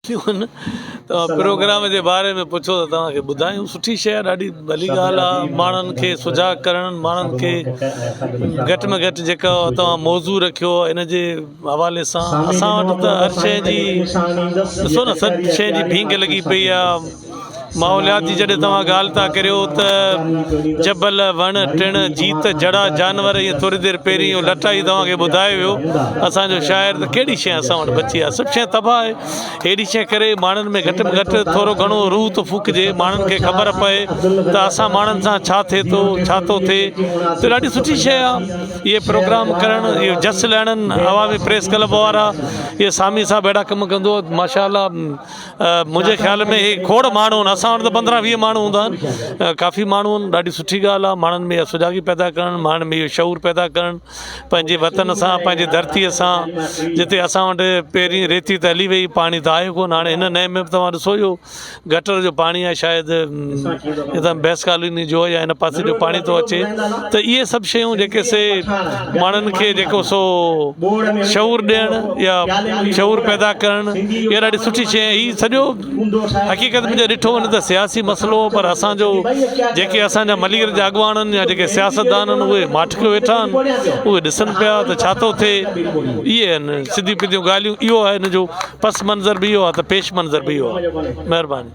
ٿيون توهان پروگرام جي باري ۾ پڇو ته توهان کي ٻڌايون سٺي شيء آهي ڏاڍي ڀلي ڳالهه آهي ماڻهن کي سجاڳ ڪرڻ ماڻهن کي گهٽ ۾ گهٽ جيڪا توهان موضوع رکيو آهي ان جي حوالي سان اسان وٽ ته هر شيء جي ڏسو نه سڀ شيء جي ڀينگ لڳي پئي آهي ماحوليات جي جڏهن توهان ڳالهه ٿا ڪريو ته جبل، وڻ، ٽڻ، جيت، جڙا، جانور ائين ٿوري دير پهرين اهو لٽائي توهان کي ٻڌايو ويو اسان جو شاعر ته ڪهڙي شيء اسان وٽ بچي آهي سڀ شيء تباهه آهي اهڙي شيء ڪري ماڻهن ۾ گهٽ ۾ گهٽ ٿورو گهڻو روح ته ڦوڪجي ماڻهن کي خبر پئي ته اسان ماڻهن سان ڇا ٿئي ٿو ڇا ٿو ٿئي ته ڏاڍي سٺي شيء آهي اهي پروگرام ڪرڻ اهو جس لهڻن عوامي پريس ڪلب وارا اهي سامي صاحب اهڙا ڪم ڪندو ماشاء الله منهنجي خيال ۾ هي کوڙ ماڻهو آهن اسان وٽ ته پندرهن ويهه ماڻهو هوندا آهن ڪافي ماڻهو آهن ڏاڍي سٺي ڳالهه آهي ماڻهن ۾ اها سجاڳي پيدا ڪرڻ ماڻهن ۾ اهو شعور پيدا ڪرڻ پنهنجي وطن سان پنهنجي ڌرتيء سان جتي اسان وٽ پهرين ريتي ته هلي وئي پاڻي ته آهي ڪونه هاڻي هن نئين ۾ به توهان ڏسو اهو گٽر جو پاڻي آهي شايد هتان بيس ڪالوني جو يا هن پاسي جو پاڻي ٿو اچي ته اهي سڀ شيون جيڪي سي ماڻهن کي جيڪو سو شعور ڏيڻ يا شعور پيدا ڪرڻ اها ڏاڍي سٺي شيء آهي هي سڄو حقيقت ۾ جي ڏٺو وڃي ته سياسي مسئلو پر اسانجو جيڪي اسانجا ملير جا اڳواڻ آهن يا جيڪي سياستدان آهن اهي ماٺ ڪيو ويٺا آهن اهي ڏسن پيا ته ڇا ٿو ٿئي اهي آهن سڌيون پڌيون ڳالهيون اهو آهي هن جو پس منظر به اهو آهي ته پيش منظر به اهو آهي مهرباني.